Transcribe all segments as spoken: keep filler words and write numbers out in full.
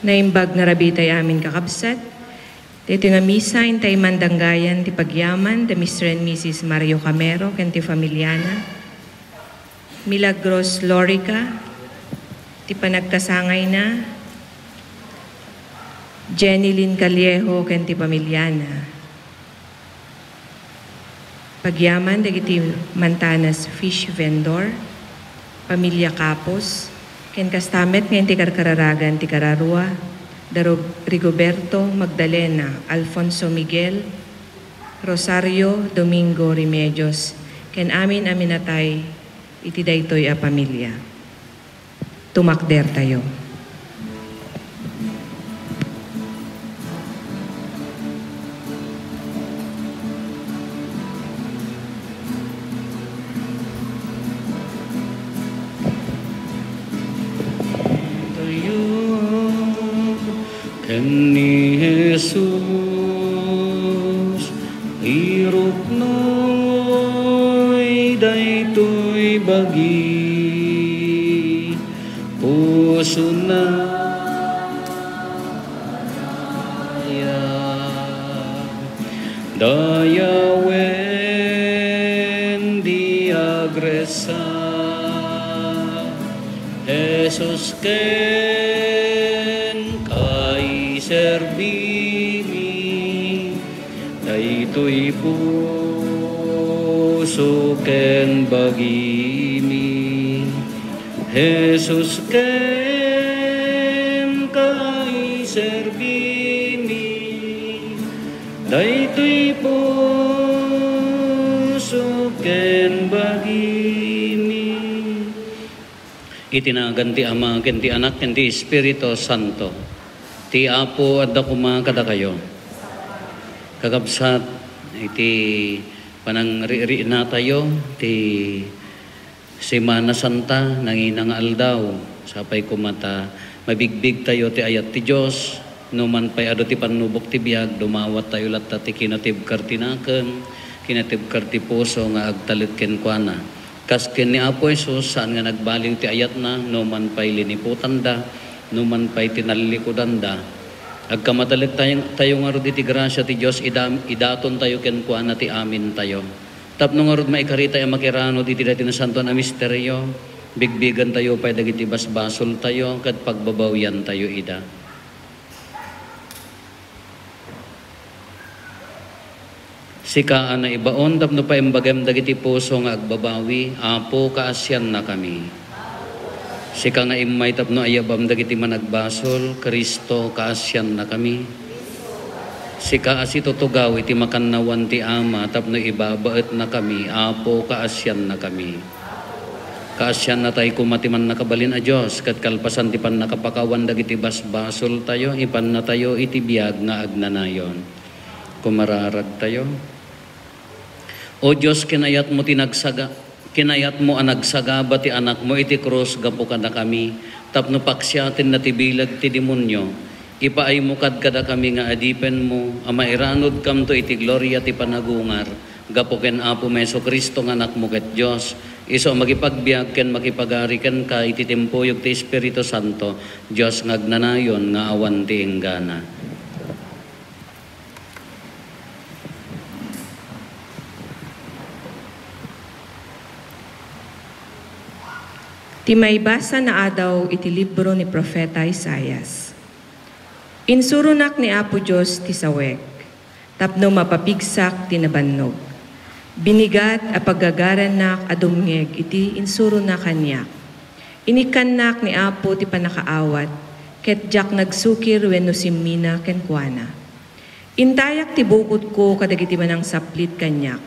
Naimbag nga rabii tay amin, kakabsat. Daytoy nga misa, intay mandanggayan ti pagyaman da Mister and Missus Mario Camero ken ti familiana. Milagros Lorica, ti panagkasangayna. Jenny Lynn Callejo ken ti familiana. Pagyaman dagiti mantanas fish vendor, pamilya Capos, ken kasta met nga inti karkararagan ti kararua, da Ro-, Rigoberto, Magdalena, Alfonso, Miguel, Rosario, Domingo, Remedios, ken amin a minatay iti daytoy a pamilya. Tumakdertayo. Tayo ken ni Jesus, iruknoy daytoy bagi. Pusona, dayawen di agresa, Jesus, kenka iserbimi. Daytoy puso ken bagimi, Jesus, kenka iserbimi. Daytoy puso ken bagimi. Iti nagan ti Ama, ken ti Anak, ken ti Espiritu Santo. Ti Apo adda koma kadakayo. Kakabsat, iti panangririnatayo ti Semana Santa, nangina nga aldaw, sapay koma ta mabigbigtayo ti ayat ti Dios. No man pay adu ti pannubok ti biag, dumawattayo latta ti kinatibker ti nakem, kinatibker ti puso nga agtalek kenkuana. Kas ken ni Apo Jesus, saan nga nagbaliw ti ayatna, no man pay liniputanda, no man pay tinallikudanda. Agkamatalek tayo, tayo ngarud iti grasia ti Dios, ida-, idatontayo kenkuana ti amintayo. Tapno ngarud maikaritayo a makiranud iti daytoy nasantoan a misterio, bigbigentayo pay dagiti basbasoltayo ket pagbabawiantayo ida. Sika a naibaon tapno paimbagem dagiti puso nga agbabawi, Apo, kaasiannakami. Sika nga immay tapno ayabam dagiti managbasol, Cristo, kaasiannakami. Sika a situtugaw iti makannawan ti Ama tapno ibabaetnakami, Apo, kaasiannakami. Kaasiannatay koma ti mannakabalin a Dios, ket kalpasan ti pannakapakawan dagiti basbasoltayo, ipannatayo iti biag nga agnanayon. Kumararagtayo. O Dios, kinayatmo ti nagsaga-, kinayatmo a nagsagaba ti Anakmo iti krus gapu kadakami, tapno paksiatenna ti bileg ti demonio. Ipaaymo kadkadakami nga adipenmo, a mairanudkamto iti gloria ti panagungar, gapu ken Apomi Jesu-Cristo nga Anakmo ket Dios, isu a makipagbiag ken makipagari kenka iti timpuyog ti Espiritu Santo, Dios nga agnanayon nga awan ti inggana. Ti maibasa nga adaw iti libro ni Profeta Isaias. Insuronak ni Apo Dios ti sawek, tapno mapapigsak ti nabannog. Binigat a paggagarannak a dumngeg iti insurona kaniak. Inikkannak ni Apo ti pannakaawat, ket diak nagsukir wenno simmina kenkuana. Intayak ti bukotko kadagiti manangsaplit kaniak.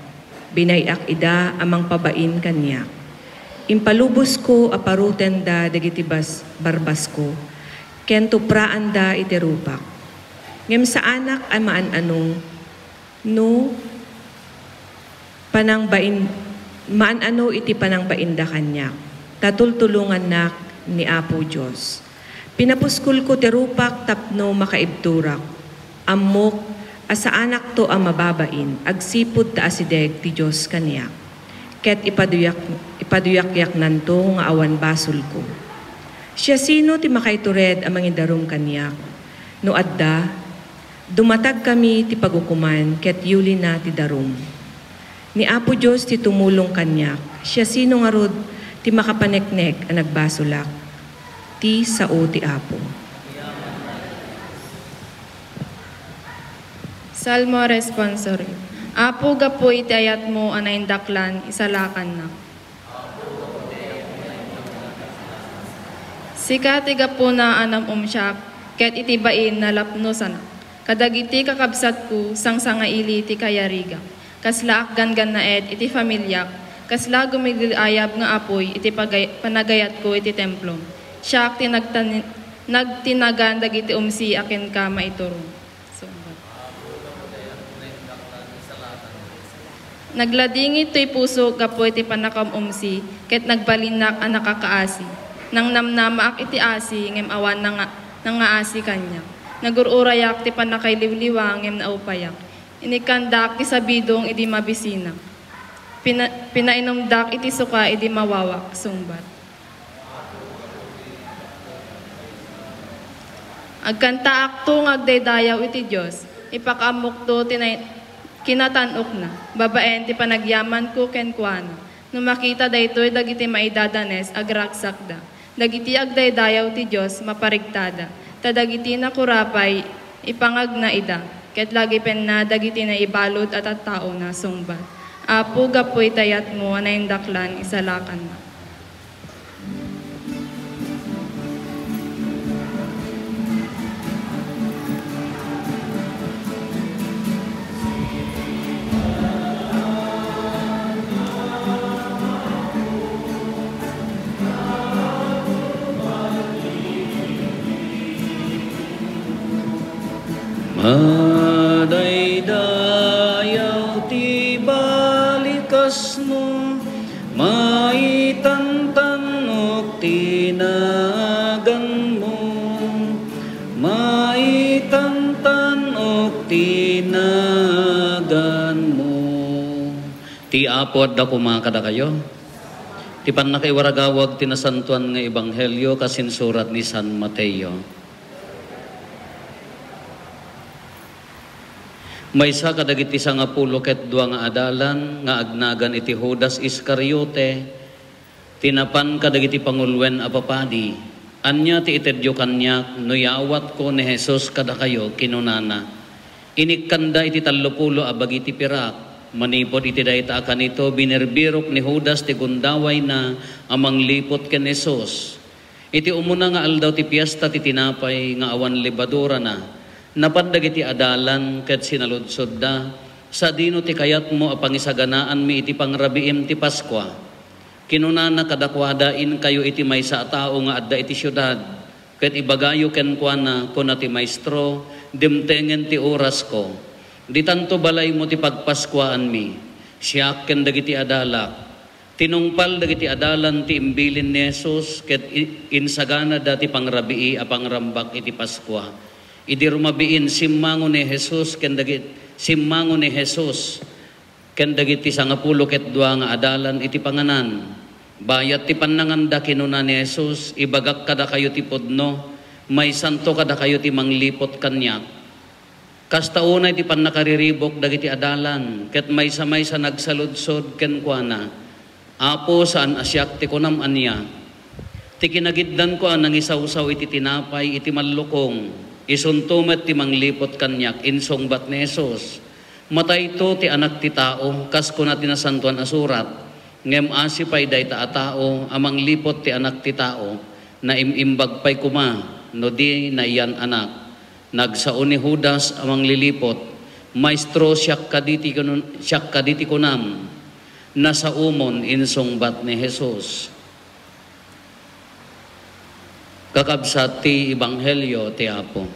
Binay-ak ida a mangpabain kaniak. Impalubosko a parutenda dagiti bas-, barbasko, ken tupraanda iti rupak. Ngem saanak a maan-ano no panangbain-, maan-ano iti panangbainda kaniak, ta tultulongannak ni Apo Dios. Pinapuskolko ti rupak tapno makaibturak. Ammok a saanakto a mababain agsipud ta asideg ti Dios kaniak, ket ipaduyak-, ipaduyakyaknanto nga awan basolko. Siasino ti makaitured a mangidarum kaniak? No adda, dumatagkami ti pagukoman ket yulina ti darum. Ni Apo Dios ti tumulong kaniak, siasino ngarud ti makapaneknek a nagbasolak? Ti sao ti Apo. Salmo Responsorial. Apo, gapu iti ayatmo a naindaklan, isalakannak. Sika ti gapuna a nam-umsiak, ket iti bain nalapnusanak. Kadagiti kakabsatko, sangsangaili ti kayarigak. Kaslaak ganggannaet iti familiak, kasla gumigil-ayab nga apuy iti pagay-, panagayatko iti templom. Siak ti nagtani-, nagtinagan dagiti umsi a kenka maituro. Sungbat. Nagladingit toy pusok gapu iti pannakaum-umsi, ket nagbalinnak a nakakaasi. Nangnamnamaak iti asi, ngem awan nanga-, nangaasi kaniak. Nagur-urayak ti pannakailiwliwa, ngem naupayak. Inikkandak ti sabidong idi mabisinak. Pina-, pinainumdak iti suka idi mawawak. Sungbat. Agkantaakto nga agdaydayaw iti Dios, ipakaammokto ti nay-, kinatan-okna, babaen ti panagyamanko kenkuana. No makita daytoy dagiti maidadanes, agragsakda. Dagiti agdaydayaw ti Dios, maparigtada. Ta dagiti nakurapay, ipangagna ida, ket lagipenna dagiti naibalud a tattaona. Sungbat. Apo, gapu iti ayatmo a naindaklan, isalakannak. Madaydayaw ti balikasmo, maitantan-ok ti naganmo, maitantan-ok ti naganmo. Ti Apo adda koma kadakayo. Ti pannakaiwaragawag ti Nasantoan nga Ebanghelio kas insurat ni San Mateo. Maysa kadagiti sangapulo ket dua nga adalan nga agnagan iti Judas Iscariote, ti napan kadagiti panguloen a papadi, "Ania ti itedyo kaniak no yawatko ni Jesus kadakayo?" kinunana. Inikkanda iti tallopulo a bagi ti pirak. Manipud iti dayta a kanito, binirbirok ni Judas ti gundawayna a mangliput ken Jesus. Iti umuna nga aldaw ti Fiesta ti Tinapay nga awan Lebadurana, napan dagiti adalan ket sinaludsodda, "Sadino ti kayatmo a pangisaganaanmi iti pangrabiim ti Paskua?" Kinunana kadakuada, "Inkayo iti maysa a tao nga adda iti siudad, ket ibagayo kenkuana, 'Kuna ti Maestro, dimtengen ti orasko. Ditanto balaymo ti pagpaskuaanmi, siak ken dagiti adalak.'" Tinungpal dagiti adalan ti imbilin ni Jesus ket i-, insaganada ti pangrabii a pangrambak iti Paskua. Idi rumabiin, simmango ni Jesus ken dagit-, simmango ni Jesus ken dagiti sangapulo ket dua nga adalan iti panganan. Bayat ti pannanganda, kinuna ni Jesus, "Ibagak kadakayo ti pudno, maysanto kadakayo ti mangliput kaniak." Kasta unay ti pannakariribuk dagiti adalan, ket maysa-maysa nagsaludsod kenkuana, "Apo, saan a siak ti kunam ania? Ti kinagiddanko a nangisawsaw iti tinapay iti mallukong, isunto met ti mangliput kaniak," insungbat ni Jesus. Matayto ti Anak ti Tao, kas kuna ti Nasantoan a Surat, ngem asi pay dayta a tao a mangliput ti Anak ti Tao, naim-imbag pay koma no di nayan-anak. Nagsao ni Judas a mangliliput, "Maestro, siak kadi ti kun-, siak kadi ti kunam?" "Nasaomon," insungbat ni Jesus. Kakabsat ti Ebanghelio ti Apo.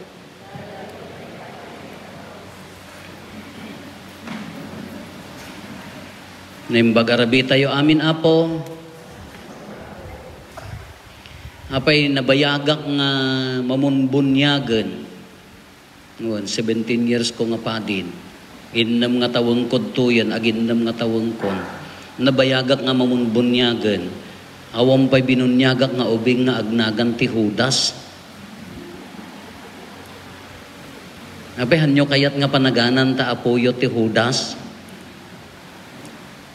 Naimbag a rabii tayo amin, Apo. Apay, nabayagak nga mamunbuniagen. Wen, seventeen years ko nga padin. Innem nga tawengkod tuyen, aginnem nga tawengkon. Nabayagak nga mamunbuniagen. Awan pay binuniagak nga ubing nga agnagan ti Judas. Apay, hanyo kayat nga panaganan ta apoyo ti Judas?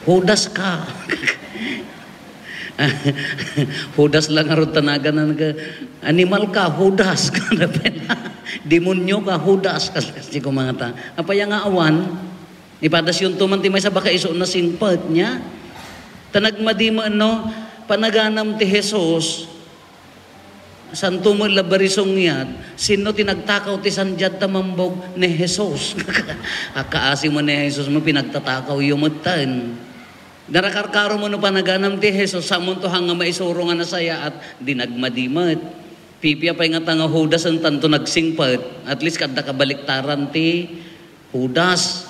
Judas ka. Judas lang ngarud ta naganan ka. Animal ka, Judas. Demonyo ka, Judas. Kasi kumangata. Apay nga awan? Ipadasyonto man ti maysa, baka isu na singpet niya. Ta nagmadi met no, panaganam ti Jesus, santo met la barisongyat, sinno ti nagtakaw ti sandiad ta mambog? Ni Jesus. Akaasi man ni Jesus mo, pinagtatakaw yo metten. Narakarkaro mo no panaganam ti Jesus, samonto hanga maisuro nga nasayaat, di nagmadi met. Pipia pay nga ta nga Judas, entanto nagsingpet, at least kadda kabaliktaran ti Judas.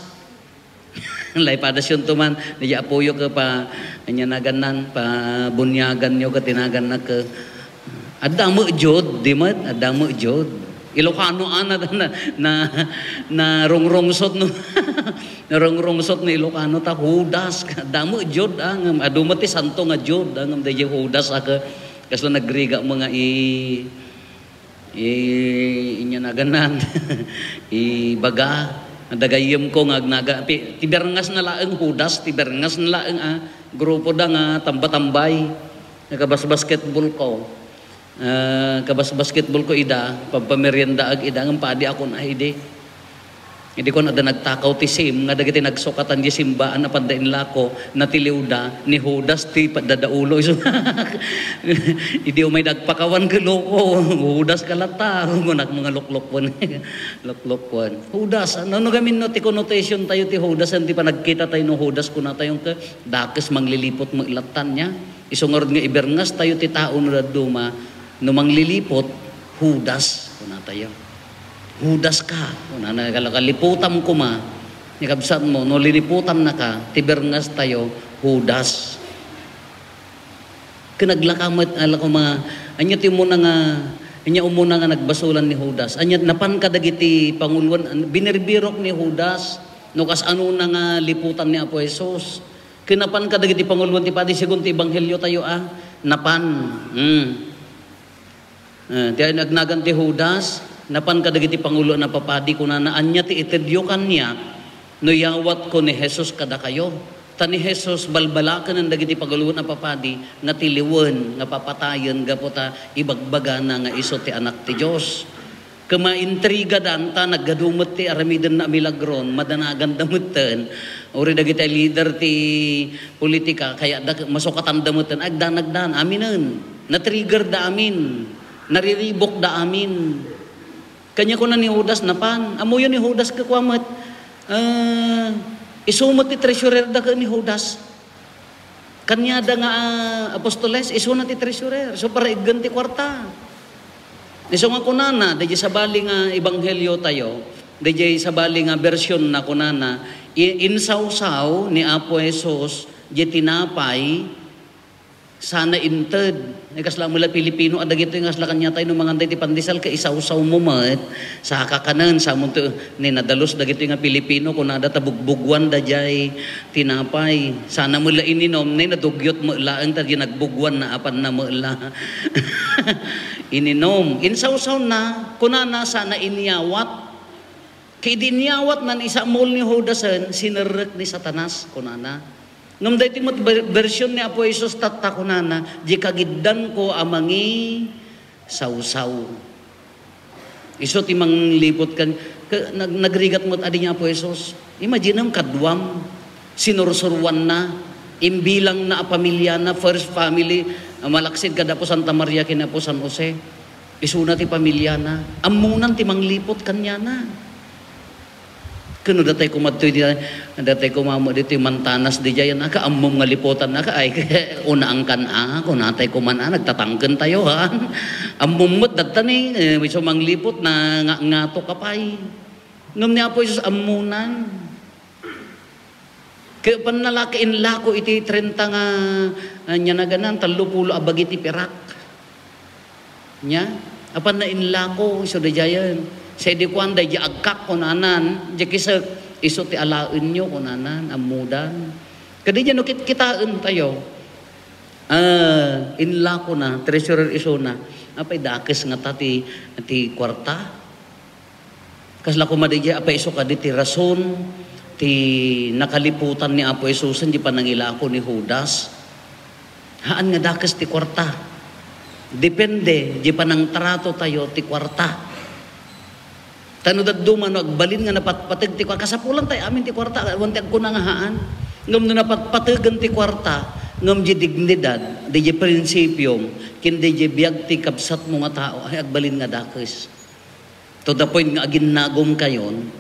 Lay padasyonto man, ni apoyo ka pa, anya nagannan, pa bunyagan nyo ka, tinagan na ka. Adda mo jud, di met, adda mo jud. Ilocano ana na, na, na rungrungsot no. Na rungrungsot no Ilocano ta Judas. Adda mo jud, ah, ngem adu mo ti santo nga jud, ah, ngem daydi Judas aka. Kasla nagriga mo nga i, i, inya naganan. Ibaga. Dagayem ko nga agnaga. Pi-, ti Berngas na laeng Judas, ti Berngas na laeng, ah, grupo da nga tamba-tambay. Nagabas-basketball ko. Ah, kabas-basketball ko ida, pagpamerienda ag ida, ngem padi ako na idi. Idi ko na da nagtakaw ti sim, nga dagiti nagsukatan di simbaan a panda inlako, natiliwda, ni Judas ti padadaulo. Isu, idi umay dagpakawan ket loko, Judas ka latta, kunak mga loklokwon. Loklokwon. Judas, ano, no gamin no ti connotation tayo ti Judas, ti panagkita tayo no Judas, kuna tayo ka, dakes manglilipot mo ilattan niya. Isu ngarud nga iberngas tayo ti tao no dadduma, no manglilipot, Judas, kuna tayo. Judas ka, kuna na, kala-, kaliputam kuma, ni kabsat mo, no liliputam na ka, ti berngas tayo, Judas. Kinaglaka met, ala ko mga, anya ti umuna nga, anya umuna nga nagbasolan ni Judas. Anya napan kadagiti panguloan, binirbirok ni Judas, no kas ano na nga liputan ni Apo Jesus. Kinapan kadagiti panguloan ti padi, segun ti ebanghelio tayo, ah, napan. Mm. Eh, ti agnagan ti Judas, napan kadagiti panguloan a papadi, kunana, "Ania ti itedyo kaniak no yawatko ni Jesus kadakayo?" Ta ni Jesus, balbalaken dagiti panguloan a papadi nga tiliwen, nga papatayen, gapu ta ibagbagana nga isu ti Anak ti Dios. Ket maintriga dan ta nagadu met ti aramidenna a milagron, madanaganda metten. Uri dagiti leader ti politika, kayatda masukatanda metten, agdanagdan, aminen. Natrigger da amin. Nariribok da amin. Kanya kuna ni Judas, napan. Ammoyo ni Judas, kakua met, eh, isu met ti treasurer da ken ni Judas. Kaniada nga, ah, apostoles, isuna ti treasurer. So, para iggen ti kuarta. Isu nga kunana, daydi sabali nga ebanghelio tayo, daydi sabali nga version na kunana, i-, insawsaw ni Apo Jesus, di tinapay, sana inted. Ay, kasla mo la Pilipino, adagito nga kasla kanya tayo, no mangan tayo ti pandesal, ka isawsaw mo met, sa kakanan, sa mo to, ni nadalus dagito nga Pilipino, kunada ta bugbugwan da jay, tinapay. Sana mo la ininom, nay nadugyot mo laeng ta di nagbuguan na apan na mo la. Ininom. Insawsaw na, kunana sana inyawat. Kay di inyawat nan isa mul ni Judasen, sinerrek ni Satanas, kunana. Ngem daytoy met ber-, version ni Apo Jesus tatta kunana, di kagiddanko a mangi sawsaw. Isu ti mangliput kan-, ka-, nag-, nagrigat met adi ni Apo Jesus. Imaginem, kaduam, sinursuruanna, imbilangna a pamiliana, first family, a malaksid kada Apo Santa Maria ken Apo San Jose. Isuna ti pamiliana. Ammonan ti mangliput kaniana. Ken no datay koma ditoy, datay koma met ditoy mantanas di jay, naka ammom nga liputan naka, ay, unaangkan a, kunatay koma a, nagtatangken tayo, ha? Ammom met datta ni, eh, isu mangliput na nga, ngato ka pay. Ngem ni Apo Jesus, ammonan. Ket panna la ka inlako iti trenta nga, ah, ania naganan, tallo pulo a bagi ti pirak. Nia? Apan na inlako, isu daydiayen. Sadi kuan, daydi agkak, kunanan, di kisek, isu ti alaenyo, kunanan, ammodan. Kadi dia no kitkitaen tayo. Ah, inlakona, treasurer isuna. Apay, dakes ngata ti, ti kuarta. Kasla koma daydiay, apay, isu kadi ti rason ti nakaliputan ni Apo Jesusen di panangilako ni Judas. Haan nga dakes ti kuarta. Depende di panangtrato tayo ti kuarta. Ta no dadduma, no agbalin nga napatpateg ti kuarta, kasapulan tayo amin ti kuarta, awan ti agkuna nga haan. Ngem no napatpategen ti kuarta, ngem di dignidad, di, di prinsipyom, ken di, di biag ti kabsatmo nga tao, ay agbalin nga dakes. To the point nga aginnagom kayon,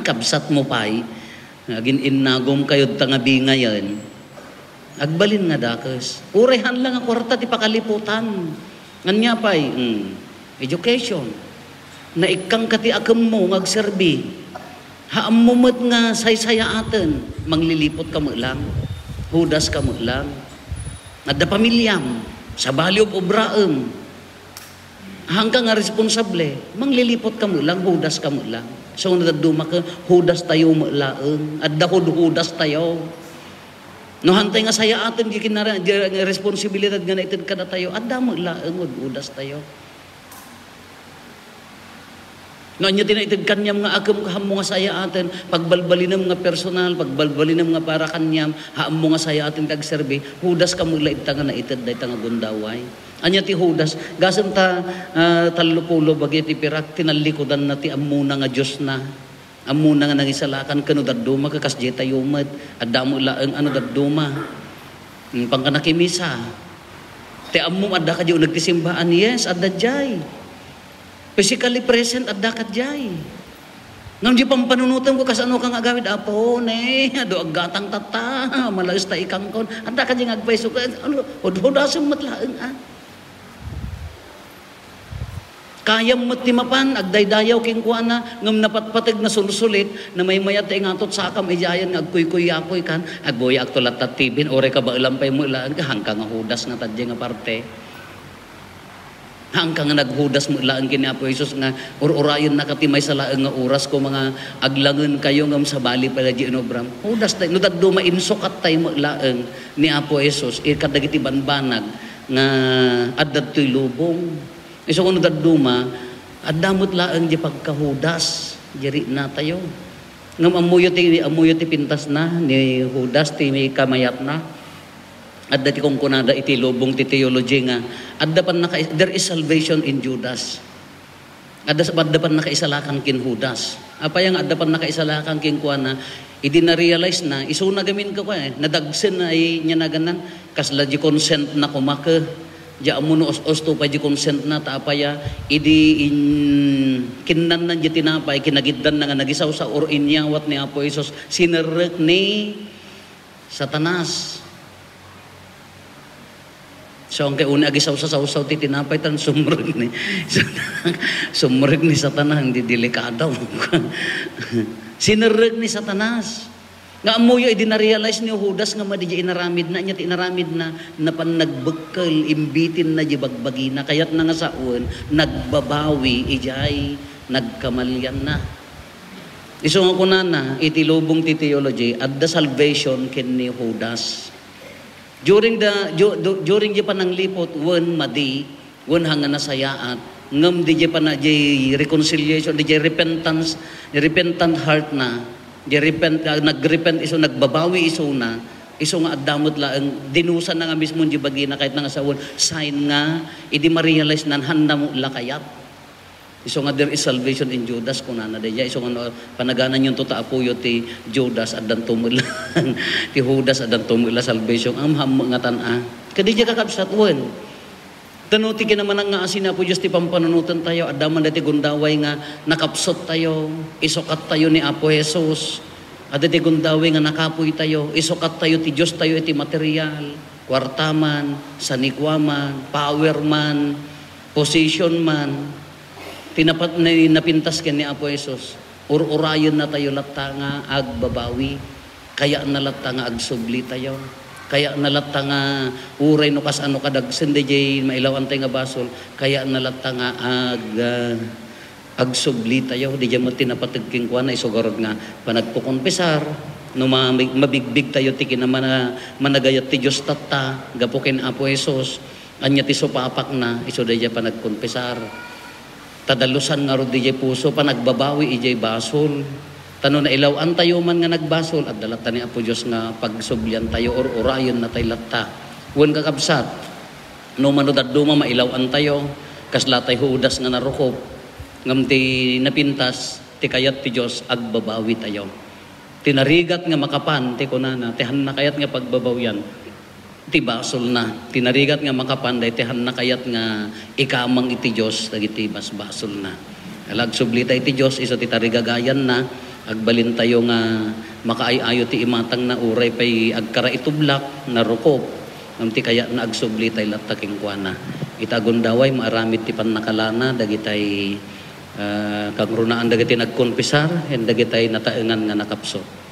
kabsatmo pay, agin-innagom kayod ta nga bingayen, agbalin nga dakes. Uray haan la nga kuarta ti pakaliputan. Ania pay? Hmm. Education. Naikkangka ti akemmo nga agserbi. Haammo met nga saysayaaten, manglilipot ka met lang. Judas ka met lang. Adda pamiliam, sabali ob-obraem. Haanka nga responsable, manglilipot ka met lang, Judas ka met lang. So, no dadduma ka, Judas tayo met laeng. Adda hud-, Judas tayo. No hantay nga sayaaten di kinara-, di responsibilidad nga naited kadatayo, adda met laeng hud-, Judas tayo. No ania ti naited kaniam nga akem, haammo nga sayaaten, pagbalbalinem nga personal, pagbalbalinem nga para kaniam, haammo nga sayaaten ti agserbi, Judas ka met la ita nga naited dayta nga gundaway. Ania ti Judas? Gasem ta, ah, tallopulo bagi ti pirak, tinallikudanna ti ammona nga diosna. Ammona nga nangisalakan ken no dadduma, ket kasdiay tayo met. Adda met laeng a no dadduma. Hmm, pangka nakimisa. Ti ammom, adda kadi uneg ti simbaan? Yes, adda diay. Physically present, adda kadiay. Ngem di pampanunotem ko, kasano ka nga agawid, Apo, ne, adu aggatang tatta, malaes ta ikangkon. Adda kadi nga agpayso, ano, hudhudasem met laeng, ah. Kayam met ti mapan, agdaydayaw kenkuana, ngem napatpateg, nasulsulit, namaymayat ta ingatot sakam idiayen nga agkuykuyakoy kan, agbuyaakto latta T V, uray kabaelam pay met laeng, haanka nga Judas ngata diay nga parte. Haanka nga nagjudas met laeng ken ni Apo Jesus nga ur-urayennaka ti maysa laeng nga oras, koma nga aglangen kayo ngem sabali pay daydi inobram. Judas tay, no dadduma, insukat tay met laeng ni Apo Jesus, eh, kadagiti banbanag nga adda ditoy lubong. Isu nga no dadduma, adda met laeng di pagka-Judas, di riknatayo. Ngem ammoyo ti, ammoyo ti pintasna ni Judas, ti kamayatna. Adda ti kunkunada iti lubong ti theology nga adda pannaka-, there is salvation in Judas. Adda, adda pannakaisalakan ken Judas. Apay nga adda pannakaisalakan kenkuana, idi na-realize na, isuna gamin ka kua, eh, nadagsen na ay niya naganan, kasla di consent na kumake. Di ammo no us-, usto pay di consent na, ta apay a, idi in-, kinnanna di tinapay, kinagiddan na nga nagisawsaw, or inyawat ni Apo Jesus, sinerrek ni Satanas. So, ang kay uni agisawsasawsaw ti tinapay, tan sumrek ni, sumrek ni Satanas, hindi delikado. Sinerrek ni Satanas. Nga ammoyo, idi na-realize ni Judas nga madi di inaramidna, anya ti inaramidna, napan nagbekkel, imbitin na di bagbagina, kayat na nga sawen, nagbabawi, ijay, nagkamalian na. Isu nga kunana, iti lubong ti theology, adda salvation ken ni Judas. During the, du-, du-, during di panangliput, wen madi, wen hanga nasayaat, ngem di, di pana-, di reconciliation, di, di repentance, di repentant heart na, di repent-, ah, nagrepent isu, nagbabawi isuna, isu nga adda met laeng, dinusa na nga mismo di bagina, kayat na nga sawen, sign nga, idi ma-realize nan, handa mo la kayat. Isu nga, "There is salvation in Judas," kunana daydiay. Isu nga, no, panagananyonto ta apoyo ti Judas, addanto met laeng. Ti Judas, addanto met la salvation. Am, ham, nga tan-a. Kadi diay kakabsat, wen. Tano ti kinamanangngaasi ni Apo Dios ti pampanunoten tayo, adda man dati gundaway nga nakapsut tayo, isukat tayo ni Apo Jesus. Adda ti gundaway nga nakapuy tayo, isukat tayo ti Dios tayo iti material, kuarta man, sanikua man, power man, position man, ti napat-, na-, napintas ken ni Apo Jesus, ur-urayenna tayo latta nga agbabawi. Kayatna latta nga agsubli tayo. Kayatna latta nga uray no kasano kadagsen daydiay mailawantay nga basol, kayatna latta nga ag-, ah, agsubli tayo. Daydiay met ti napateg kenkuana, isu garud nga panagkokonfesar, No ma-, mabigbigtayo ti kinamana-, managayat ti Dios tatta, gapu ken Apo Jesus, ania ti supapakna? Isu daydiay panagkonfesar. Ta dalusan ngarud daydiay puso, panagbabawi idiay basol. Ta no nailaw-antayo man nga nagbasol, adda latta ni Apo Dios nga pagsubliantayo, ur-urayennatay latta. Wen, kakabsat, no mano dadduma mailaw-antayo, kaslatay Judas nga narukop, ngem ti napintas, ti kayat ti Dios, agbabawitayo. Tinarigat nga makapan, ti kunana, ti hannakayat nga pagbabawian ti basolna. Tinarigat nga makapan, daytoy hannakayat nga ikamang iti Dios dagiti basbasolna. Ala, agsublita iti Dios, isu ti tarigagayanna, agbalintayo nga makaay-ayo ti imatangna, uray pay agkaraitublak, narukop, ngem ti kayatna agsublitay latta kenkuana. Ita gundaway, maaramid ti pannakalana, dagitay ah, kangrunaan dagiti nagkonfesar ken dagitay nataengan nga nakapsut.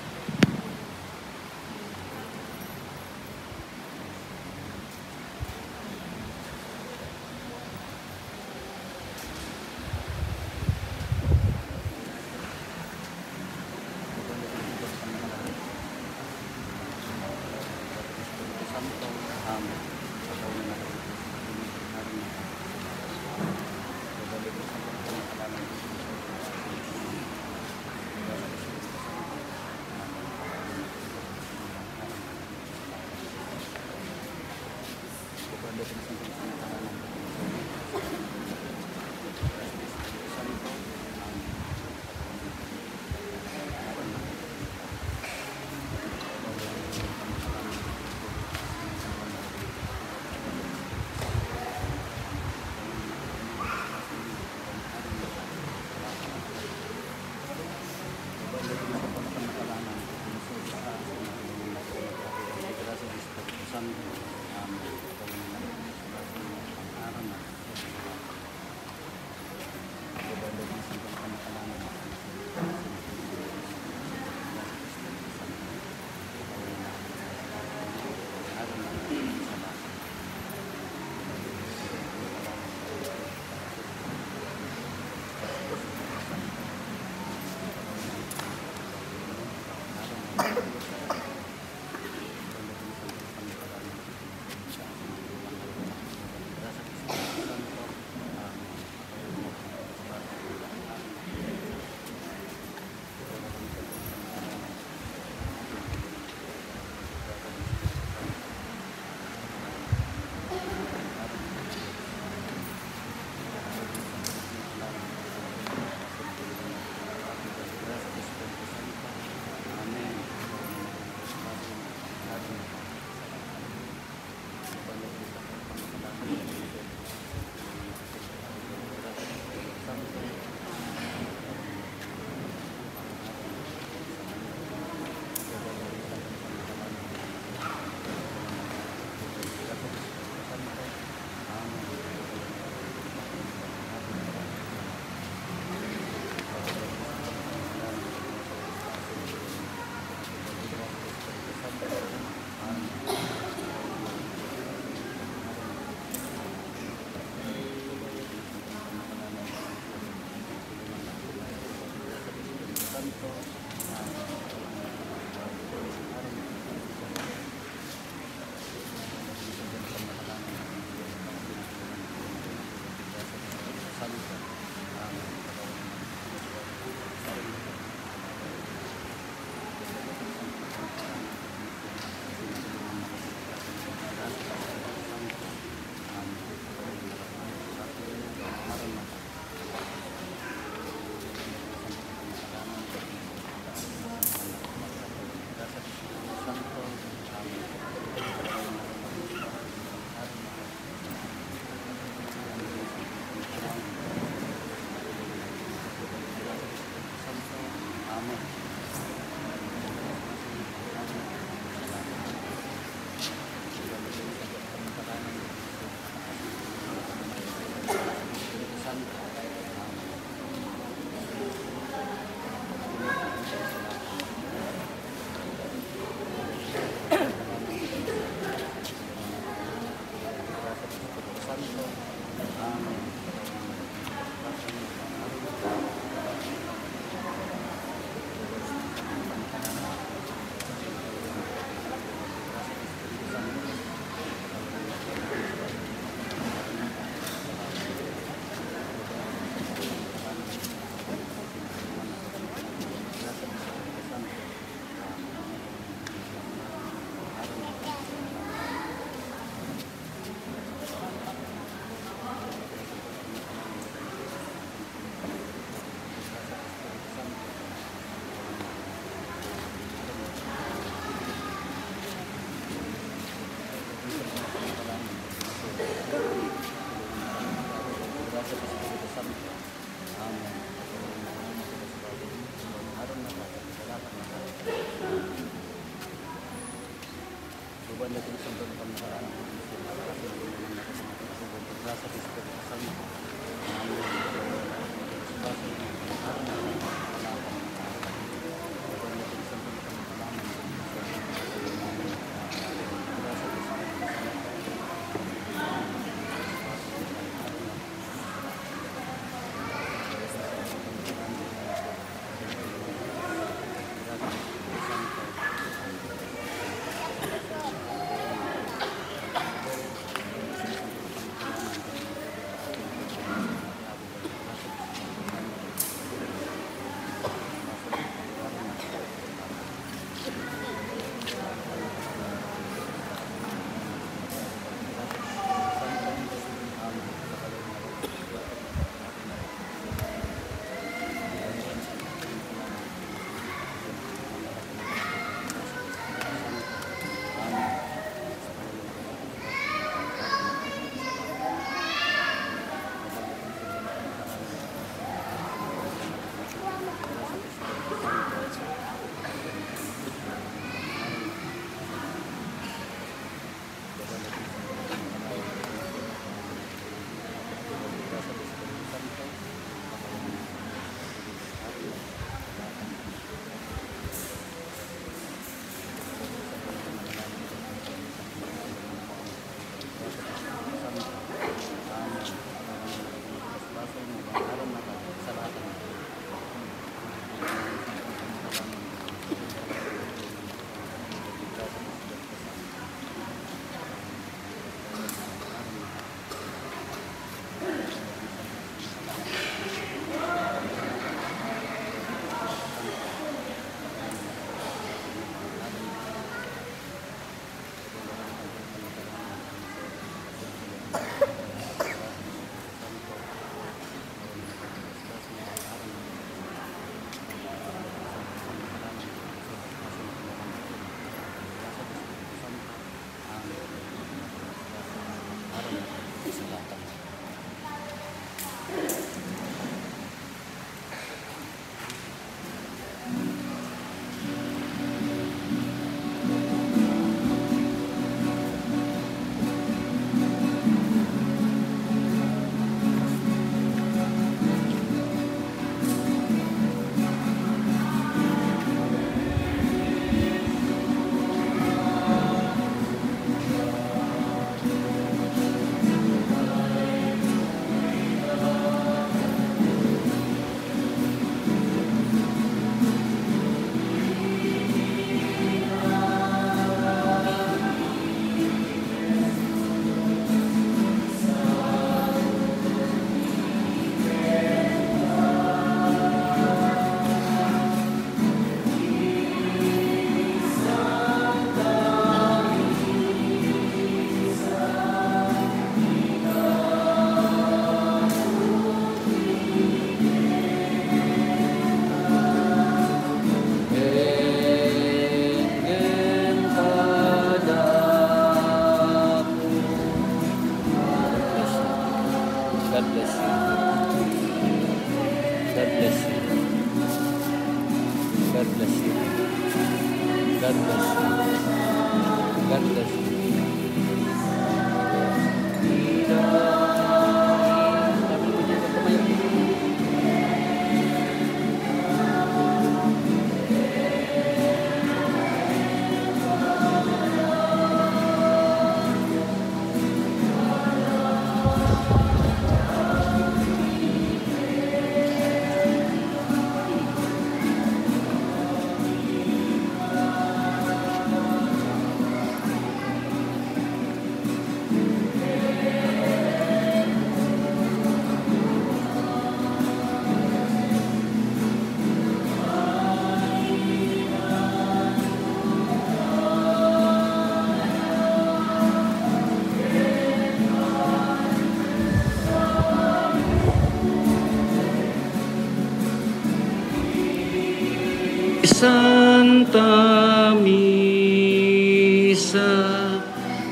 Santa Misa,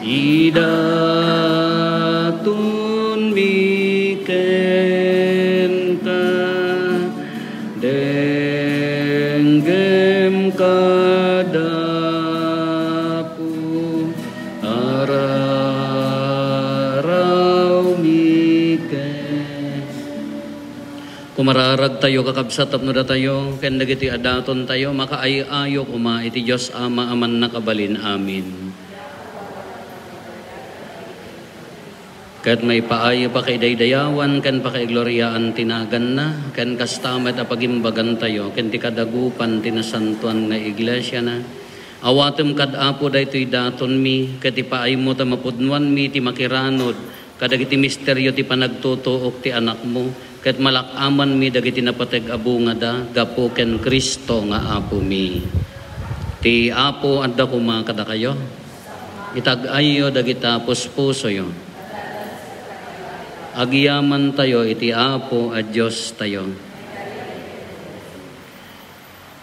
idatonmi kenka, denggem kada Apo, ararawmi ken. Kumararagtayo, kakabsat, tapno datayo ken dagiti adatontayo makaay-ayo koma iti Dios Ama a mannakabalin. Amen. Ket maipaay a pakaidaydayawan ken pakaigloriaan ti naganna, ken kasta met a pagimbagantayo ken ti kadagupan ti nasantoan nga iglesiana. Awatem kad Apo daytoy datonmi, ket ipaaymo ta mapudnoanmi ti makiranod kadagiti misterio ti panagtutuok ti Anakmo, ket malak-amanmi dagiti napateg a bungada gapu ken Cristo nga Apomi. Ti Apo adda koma kadakayo. Itag-ayyo dagita puspusoyo. Agyamantayo iti Apo a Diostayo.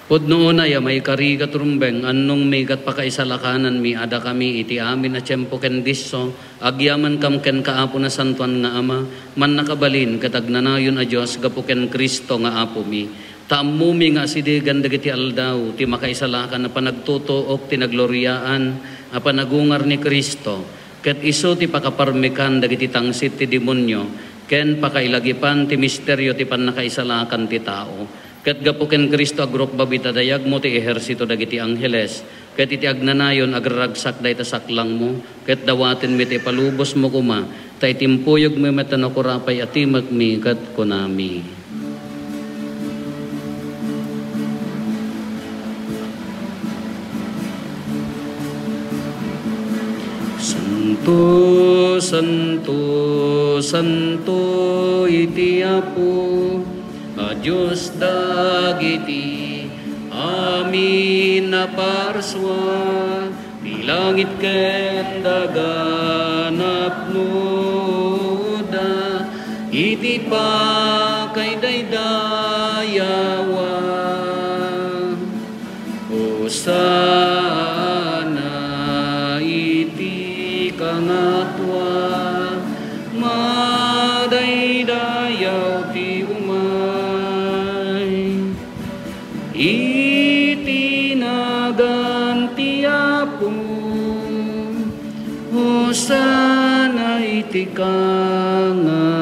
Pudno unay a maikari ket rumbeng, annongmi ket pakaisalakananmi a dakami iti amin a tiempo ken disso, agyamankam kenka, Apo Nasantoan nga Ama, mannakabalin ket agnanayon a Dios gapu ken Cristo nga Apomi. Ta ammomi nga asidegen dagiti aldaw ti makaisalakan a panagtutuok ti nagloriaan a panagungar ni Cristo, ket isu ti pakaparmekan dagiti tangsit ti demonio ken pakailagipan ti misterio ti pannakaisalakan ti tao. Ket gapu ken Cristo, agrukbab ita dayagmo ti ehersito dagiti angheles, ket iti agnanayon agraragsak dayta saklangmo, ket dawatenmi ti ipalubosmo koma, ta itimpuyogmi met a nakurapay a timekmi ket kunami: Santo, santo, santo iti Apo a Dios dagiti amin a parsua, ti langit ken daga napnoda iti pakaidaydayawan. Hosanna iti kangatoan, madaydayaw ti umay iti nagan ti Apo. Hosanna iti kangatoan.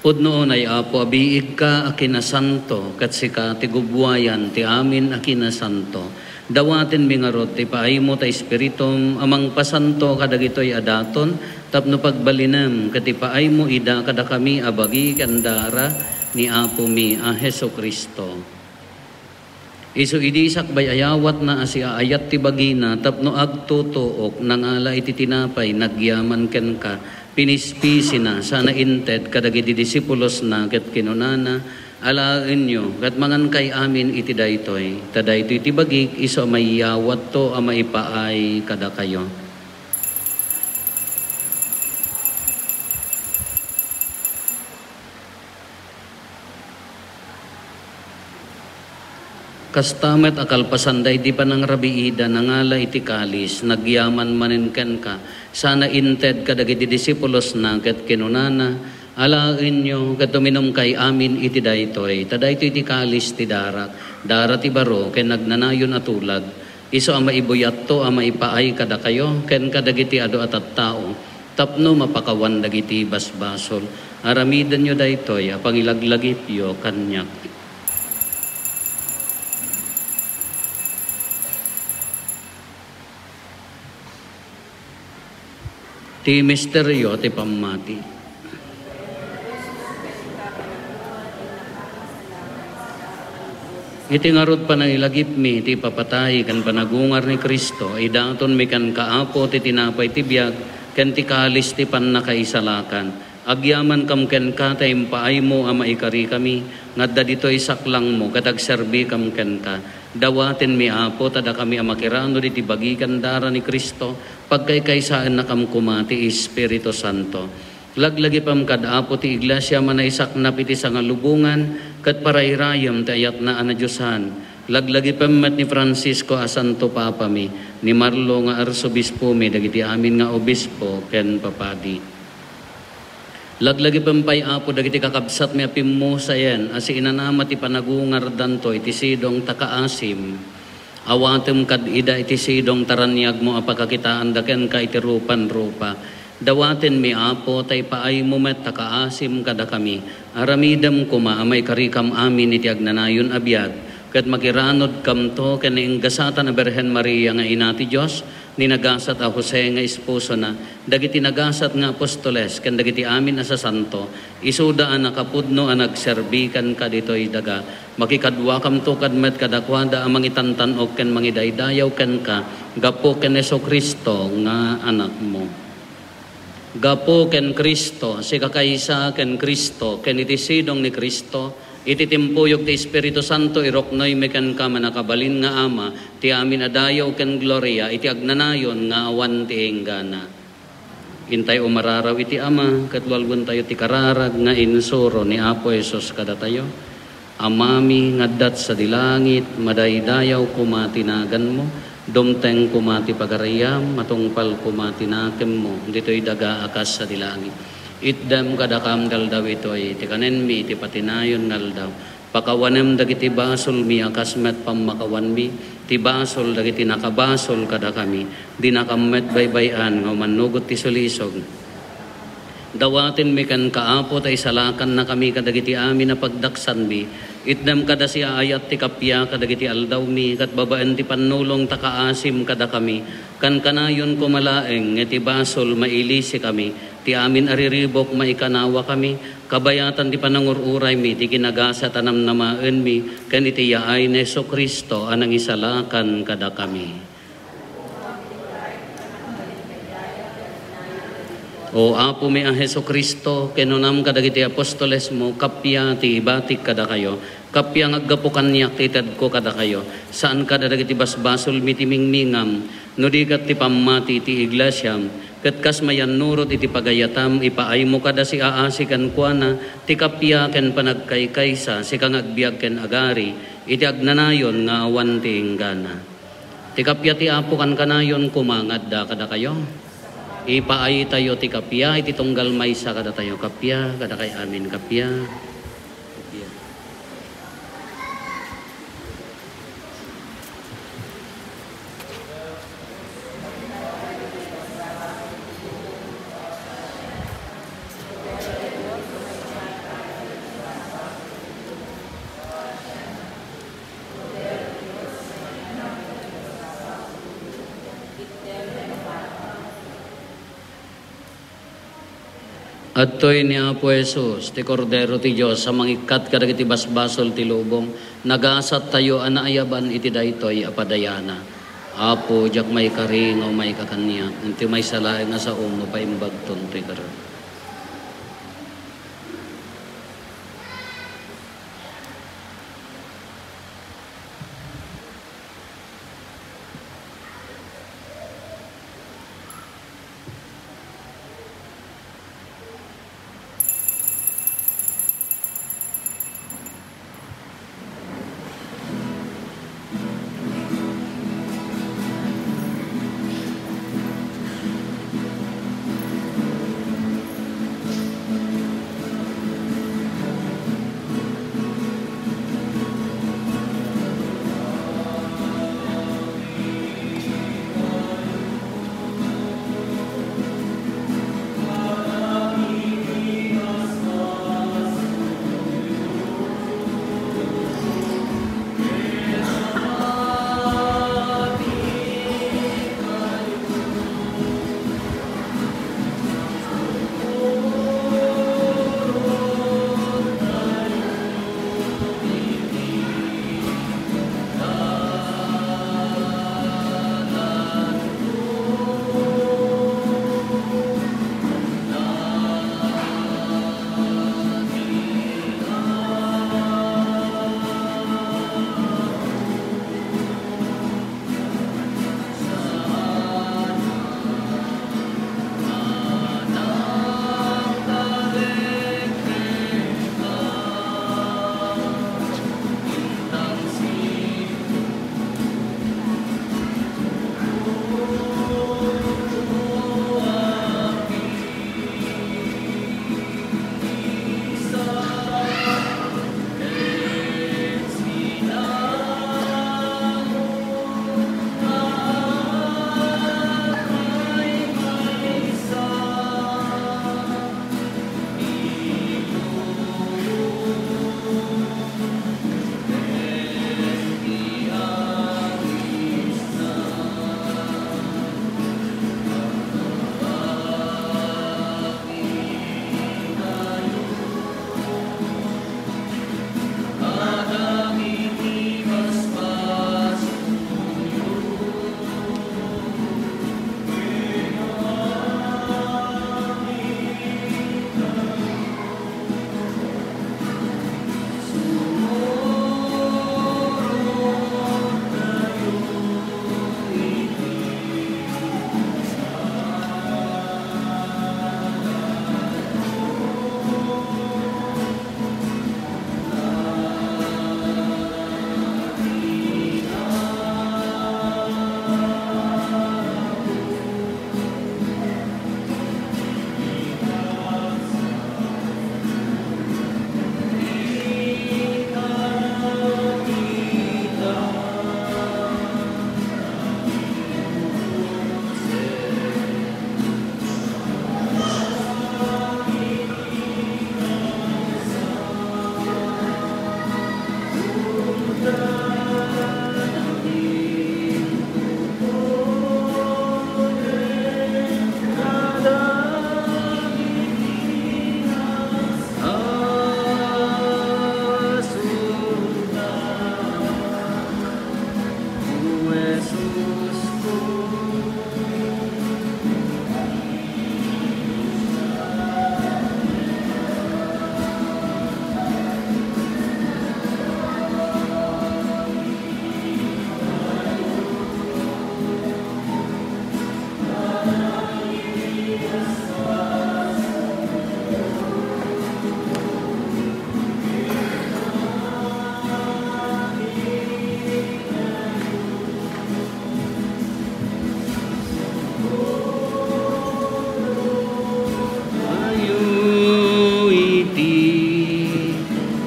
Pudno unay, Apo, a biigka a kinasanto, ket sika ti gubbuayan ti amin a kinasanto. Dawatenmi ngarud ti paaymo ta Espiritum a mangpasanto kadagitoy a daton, tapno pagbalinem ket ipaaymo ida kadakami a bagi ken dara ni Apomi a Jesu-Cristo. Isu idi sakbay a yawatna a siaayat ti bagina tapno agtutuok, nangala iti tinapay, nagyaman kenka, pinispisina, sana inted kadagiti disipulosna, ket kinunana: Alaenyo, ket mangankay amin iti daytoy, ta daytoy ti bagik, isu a mayawatto a maipaay kadakayo. Kasta met a kalpasan daydi panangrabiida, nangala iti kalis, nagyaman manen kenka, sana inted kadagiti disipulosna, ket kinunana: Alaenyo, ket uminumkay amin iti daytoy, ta daytoy ti kalis ti darak, Dara ti baro ken agnanayon a tulag, isu a maibuyatto a maipaay kadakayo ken kadagiti adu a tattao tapno mapakawan dagiti basbasol. Aramidenyo daytoy a pangilaglagipyo kaniak. Ti misterio ti pammati. Iti ngarud, panailagipmi ti ipapatay ken panagungar ni Cristo, idatonmi kenka, Apo, ti tinapay ti biag ken ti kalis ti pannakaisalakan. Agyamankam kenka ta impaaymo a maikarikami nga adda ditoy saklangmo ket agserbikam kenka. Dawatenmi, Apo, ta dakami a makiranod iti bagi ken dara ni Cristo, pagkaykaysaennakam koma ti Espiritu Santo. Laglagipem kad Apo ti Iglesia a naisaknap iti sangalubongan ket parairayem ti ayatna a nadiosan. Laglagipem met ni Francisco a Santo Papami, ni Marlo nga Arsobispomi, dagiti amin nga obispo ken papadi. Laglagipem pay, Apo, dagiti kakabsatmi a pimmusayen a siinanama ti panagungardanto iti sidong ta kaasim. Awatem kad ida iti sidong ta raniagmo a pakakitaanda kenka iti rupan-rupa. Dawatenmi, Apo, ta ipaaymo met ta kaasim kadakami. Aramidem koma a maikarikam amin iti agnanayon a biag, ket makiranodkamto ken nainggasatan a Birhen Maria nga Ina ti Dios, ni nagasat a Jose nga esposona, dagiti nagasat nga apostoles, ken dagiti amin a sasanto, isuda a nakapudno a nagserbi kenka ditoy daga. Makikaduakamto kad met kadakuada a mangitantan-ok ken mangidaydayaw kenka gapu ken Jesu-Cristo nga Anakmo. Gapu ken Cristo, sikakaysa ken Cristo, ken iti sidong ni Cristo, iti timpuyog ti Espiritu Santo, iruknoymi kenka, Mannakabalin nga Ama, ti amin a dayaw ken gloria iti agnanayon nga awan ti inggana. Intay umararaw iti Ama, ket lualwentayo ti kararag nga insuro ni Apo Jesus kadatayo. Amami nga adda sadi langit, madaydayaw koma ti naganmo, dumteng koma ti pagariam, matungpal koma ti nakemmo, ditoy daga a kas sadi langit. Itdem kadakam ti aldaw itoy, ti kanenmi iti patinayon nga aldaw. Pakawanem dagiti basolmi a kas met pammakawanmi ti basol dagiti nakabasol kadakami. Dinakam met baybay-an nga umannugot ti sulisog. Dawatenmi kenka, Apo, ta isalakannakami kadagiti amin a pagdaksanmi. Itdem kada siaayat ti kappia kadagiti aldawmi, ket babaen ti pannulong ta kaasim kadakami. Kankanayon koma laeng nga iti basol mailisikami, ti amin a riribuk maikanawakami, kabayatan ti panangur-uraymi, ti kinagasat a namnamaenmi, ken iti yaay ni Jesu-Cristo a nangisalakan kadakami. O Apomi a Jesu-Cristo, kinunam kadagiti apostolesmo, kappia ti ibatik kadakayo, kappia nga aggapu kaniak ti itedko kadakayo, saan kada dagiti basbasolmi ti mingmingam, no di ket ti pammati ti iglesiam, ket kas mayannurot iti pagayatam, ipaaymo kada siaasi kenkuana ti kappia ken panagkaykaysa, sika nga agbiag ken agari, iti agnanayon nga awan ti inggana. Ti kappia ti Apo kankanayon koma nga adda kadakayo. Ipaaytayo ti kappia iti tunggal maysa kadatayo. Kappia, kadakay amin, kappia. Kappia. Adtoy ni Apo Jesus, ti Kordero ti Dios a mangikkat kadagiti basbasol ti lubong. Nagasattayo a naayaban iti daytoy a padayana. Apo, diak maikari nga umayka kaniak, inti maysa laeng a saom, mapaimbagton toy karem.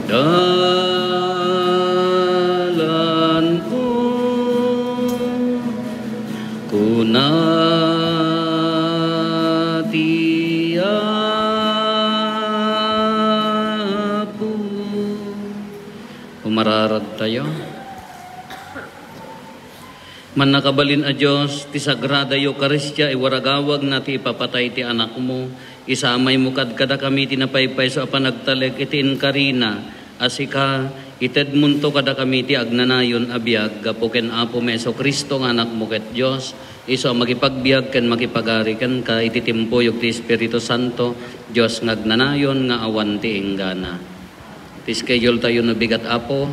Dalanko, kuna ti Apo. Umararadtayo. Mannakabalin a Dios, ti Sagrada Eukaristia, iwaragawagna ti ipapatay ti Anakmo, isamaymo kad-, kadakami ti napaypayso a panagtalek iti inkarina, a sika, itedmonto kadakami ti agnanayon a biag gapu ken Apomi Jesu-Cristo nga Anakmo ket Dios, isu a makipagbiag ken makipagari kenka iti timpuyog ti Espiritu Santo, Dios nga agnanayon nga awan ti inggana. Ti schedule tayo no bigat, Apo.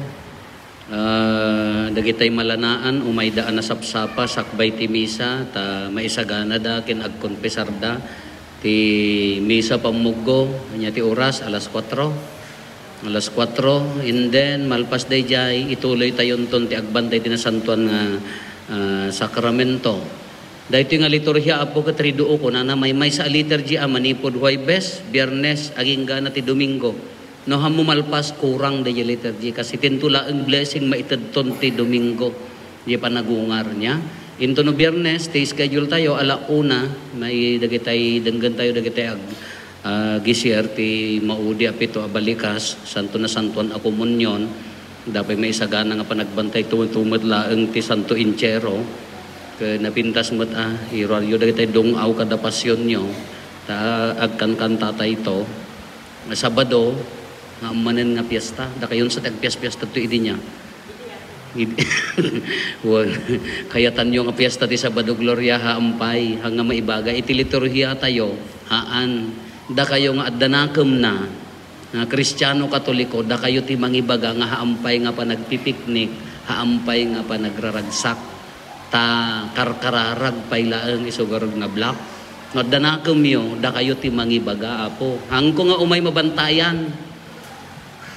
Ah, dagitay malanaan, umayda a nasapsapa sakbay ti misa, ta maisaganada ken agkonfesarda. Ti misa pammuggo, ania ti oras? Alas kuatro. Alas kuatro, and then, malpas daydiay, ituloy tayonton ti agbantay ti nasantuan nga, ah, sakramento. Daytoy nga liturhia, Apo, ket riduo, kunana, maymaysa a liturgy a manipud Huwebes, Biyernes, agingga na ti Domingo. No, hammo malpas, kurang daydiay liturgy, kas itinto laeng blessing maitedton ti Domingo, diay panagungar niya. Into no Biyernes, ti schedule tayo, ala una, may dagitay, denggen tayo dagitay ag-, ah, gisir ti maudi a pito a balikas, santo nasantuan a komunion, dapay maisagana nga panagbantay, tumet-tumet laeng ti Santo Entierro, ket napintas met a, iruaryo dagitay dung-aw kada pasionyo, ta agkankantatayto. Nga Sabado, nga ammanen nga piesta. Dakayon sa ti agpiaspiesta to idi niya. Idi-, wen, kayatanyo nga piesta ti Sabado Gloria, haampay, ha nga maibaga iti liturhia tayo, haan. Dakayo nga adda nakemna, nga Kristiano Katoliko, dakayo ti mangibaga nga haampay nga panagpipiknik, haampay nga panagraragsak. Ta karkararag pay laeng isu garud nga block. No adda nakemyo, dakayo ti mangibaga, Apo. Haanko nga umay mabantayan.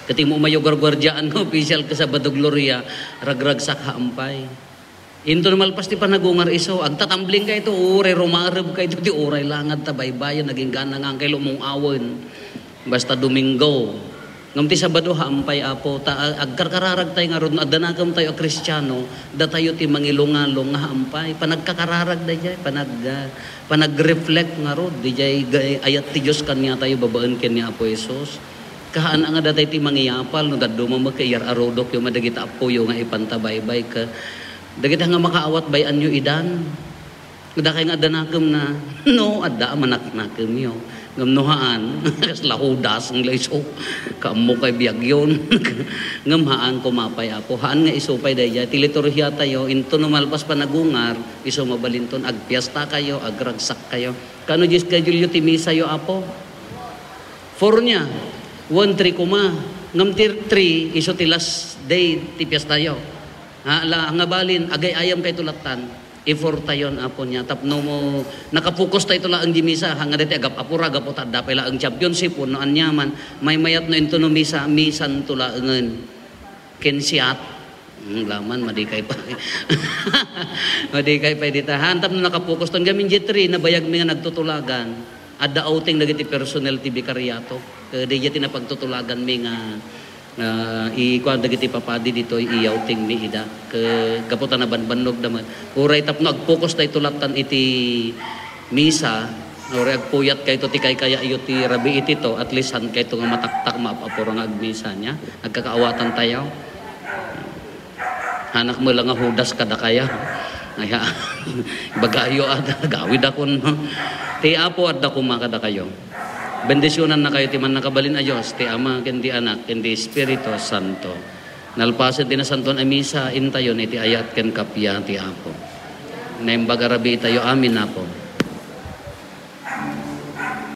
Ket imo umayo garguardiaan nga opisyal ket Sabado Gloria, ragragsak haampay. Into no malpas ti panagungar isu, agtatambling kayto, uray rumareb kayto ti uray langad ta baybayen, naging gana nga angkay lumung-awen. Basta Domingo. Ngem ti Sabado, haampay, Apo, ta a-, agkarkararagtay ngarud, no adda nakemtayo a Kristiano, datayo ti mangilungalung nga haampay. Panagkakararag daydiay, panag-, ah, panag-reflect ngarud, daydiay ga-, ayat ti Dios kaniatayo babaen ken ni Apo Jesus. Kahaan nga datay ti mangiyapal, no dadduma met ket iyar-arudokyo met dagiti appoyo nga ipanta baybay, ket dagiti nga makaawat bay-anyo idan. Dakay nga adda nakemna, no, adda a manaknakemyo. Ngem no haan, kasla Judas nga isu, kaammo kay biagyon. Ngem haan, kumapay, Apo. Haan nga isu pay daydiay. Ti liturhia tayo, into no malpas panagungar, isu mabalinton, agpiesta kayo, agragsak kayo. Kano di schedule yo ti misa yo, Apo? Four niya. One, three, kuma. Ngem ti three, isu ti last day ti piesta yo. Ha, la, nga balin, agay-ayam kayto lattan. Ifortayon, Apo, niya. Tapno mo, nakapokus tayo laeng di misa, ha, nga dati agap-apura, gapu ta adda pay laeng championship, wenno aniaman, maymayat no into no misa, misan to laengen. Ken siat. Hmm, laman, madikay pa. Madikay pa dita. Ha, tapno nakapokus ton gamin J three, nabayag mi nga nagtutulagan. Adda outing dagiti personnel ti bikariato. Kadi ti napagtutulagan mi nga Ah, ikuan dagiti papadi ditoy iyawting mi ida. Ke-, gapu ta nabanbannog da met. Uray tapno agpokus dayto lattan iti misa, uray agpuyat kayto ti kaykayatyo ti rabii iti to, at least haan kayto nga mataktak, maap-apura nga agmisa niya. Agkakaawatan tayo. Anak mo lang nga Judas kadakaya. Aya, ibagayo at gawid akon. Ti Apo adda koma kadakayo. Bendisyonannakayo ti Mannakabalin a Dios, ti Ama, ken ti Anak, ken ti Espiritu Santo. Nalpasen ti nasantuan a misa, intayon iti ayat ken kappia ti Apo. Naimbag a rabii tayo amin, Apo.